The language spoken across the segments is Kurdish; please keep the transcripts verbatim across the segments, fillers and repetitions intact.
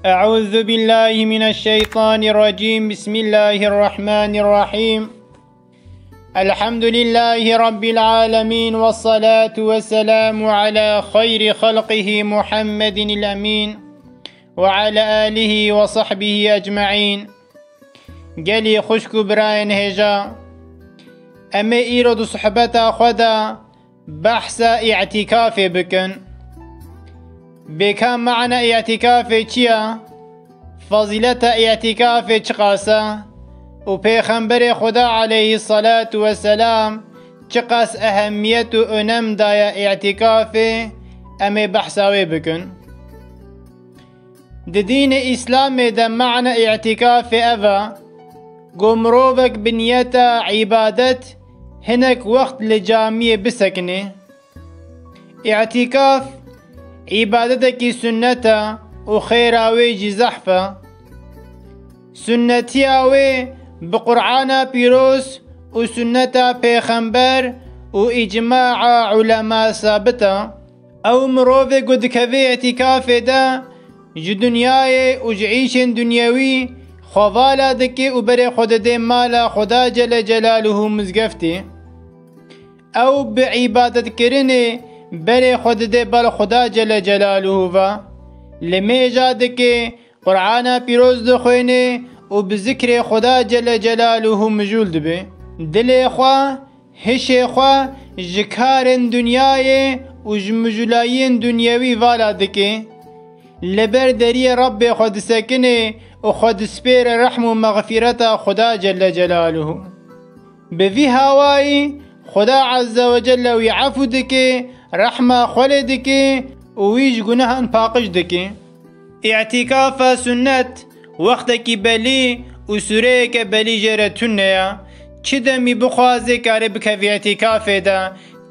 أعوذ بالله من الشيطان الرجيم. بسم الله الرحمن الرحيم. الحمد لله رب العالمين، والصلاة والسلام على خير خلقه محمد الأمين، وعلى آله وصحبه أجمعين. Gelî xwişk û birayên hêja, em ê îro di sohbeta xwe de behsa îtîkafê bikin. Bêka mana îtîkafê çi ya? Fazîleta îtîkafê çiqas e? Û Pêxemberê Xweda aleyhisselatu vesselam çiqas ehemmiyet û önem daye îtîkafê, em ê behsa wê bikin. Di dînê Îslamê de mana îtîkafê ev e, ku mirovek bi niyeta îbadet hinek wext li camiyê bisekine. Îtîkaf îbadetekî sunnet e û xêra wê jî zehf e. Sunnetiya wê bi Qur'ana pîroz û sunneta Pêxember û îcmaa ulema sabit e. Ew mirovê ku dikeve îtîkafê de, ji dinyayê û ji îşên dinyewî xwe vala dike û berê xwe dide mala Xweda Celle Celaluhu mizgeftê. Ew bi îbadetkirinê berê xwe dide bal Xweda Celle Celaluhu ve. Limêja dike, Qur'ana pîroz dixwêne û bi zikrê Xweda Celle Celaluhu mijûl dibe. Dilê xwe, hişê xwe ji karên dinyayê û ji mijûlayiyên dinyewî vala dike. Li ber deriyê Rebbê xwe disekine û xwe dispêre rehm û mexfîreta Xweda Celle Celaluhu. Bi vî hawayî Xweda Azze ve Celle wî efû dike, rehma xwe lê dike û wî ji gunehan paqij dike. Îtîkafa sunnet wextekî belî û sûreyeke belî jê re tune ye. Çi demî bixwaze kare bikeve îtîkafê de,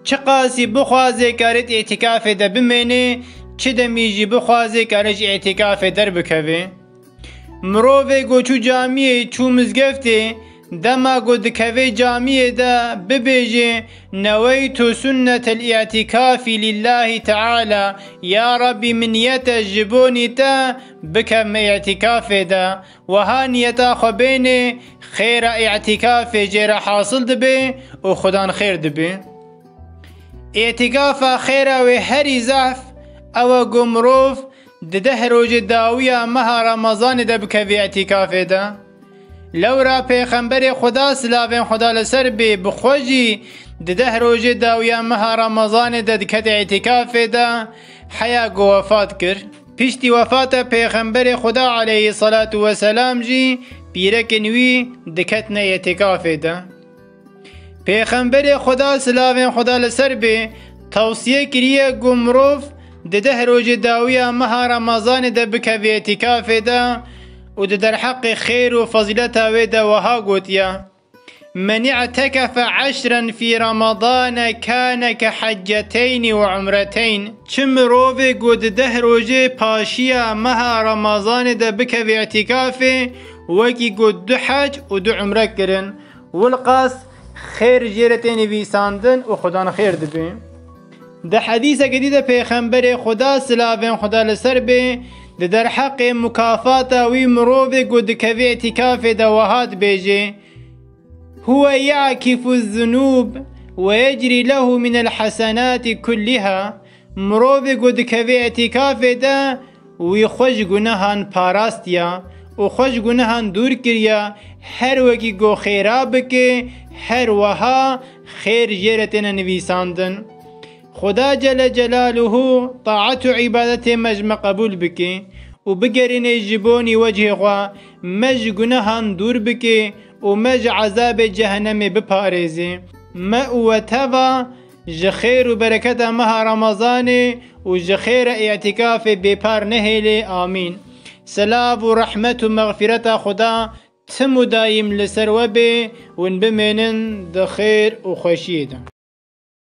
çiqasî bixwaze kare di îtîkafê de bimêne, çi demî jî bixwaze kare ji îtîkafê derbikeve. Mirovê ku çû camiyê, çû mizgeftê, dema ku dikeve camiyê de bibêje, "Neweytu sunnetel îtîkafî lillahî teala", ya Rabbî, min niyete ji bonî te bikevme îtîkafê de. Wiha niyeta xwe bêne, xêra îtîkafê jê re hasil dibe û Xudan xêr dibe. Îtîkafa xêra wê herî zehf ew e ku mirov di deh rojê dawiya meha Remezanê de bikeve îtîkafê de. Lewra Pêxemberê Xweda, silavên Xweda li ser bê, bi xwe jî di deh rojê dawiya meha Remezanê de dikete îtîkafê de, heya ku wefat kir. Piştî wefata Pêxemberê Xweda aleyhisselatu vesselam jî pîrekên wî diketine îtîkafê de. Pêxemberê Xweda, silavên Xweda li ser bê, tewsiye kiriye ku mirov di deh rojê dawiya meha Remezanê de bikeve îtîkafê de û di derheqê xêr û fezîleta wê de wiha gotiye, "Men i'tekefe eşren fî Remezane kane ke hecceteynî ve umreteyn." Çi mirovê ku di deh rojê paşiya meha Remezanê de bikeve îtîkafê, wekî ku du hec û du umre kirin. Wilqas xêr jê re tê nivîsandin û Xudan xêr dibe. Di hedîsekê dî de Pêxemberê Xuda, silavên Xuda li ser bê, di derheqê mukafata wî mirovê ku dikeve îtîkafê de wiha dibêje, "Huwe ya'kifu zunûb ve yecrî lehu minel hesenati kulliha." Mirovê ku dikeve îtîkafê de, wî xwe ji gunehan parastiya û xwe ji gunehan dûr kiriya, her wekî ku xêra bike, her wiha xêr jê re têne nivîsandin. Xuda Celle Celaluhu taet û îbadetê me ji me qebûl bike û bigerîne ji bonî wecihê xwe, me ji gunehan dûr bike û me ji ezabê cehennemê biparêze. Me û we teva ji xêr û bereketa meha Remezanê û ji xêra îtîkafê bêpar nehêle. Amîn. Silav û rehmet û mexfîreta Xuda tim û dayîm li ser we bê, hûn bimênin di xêr û xweşiyê de.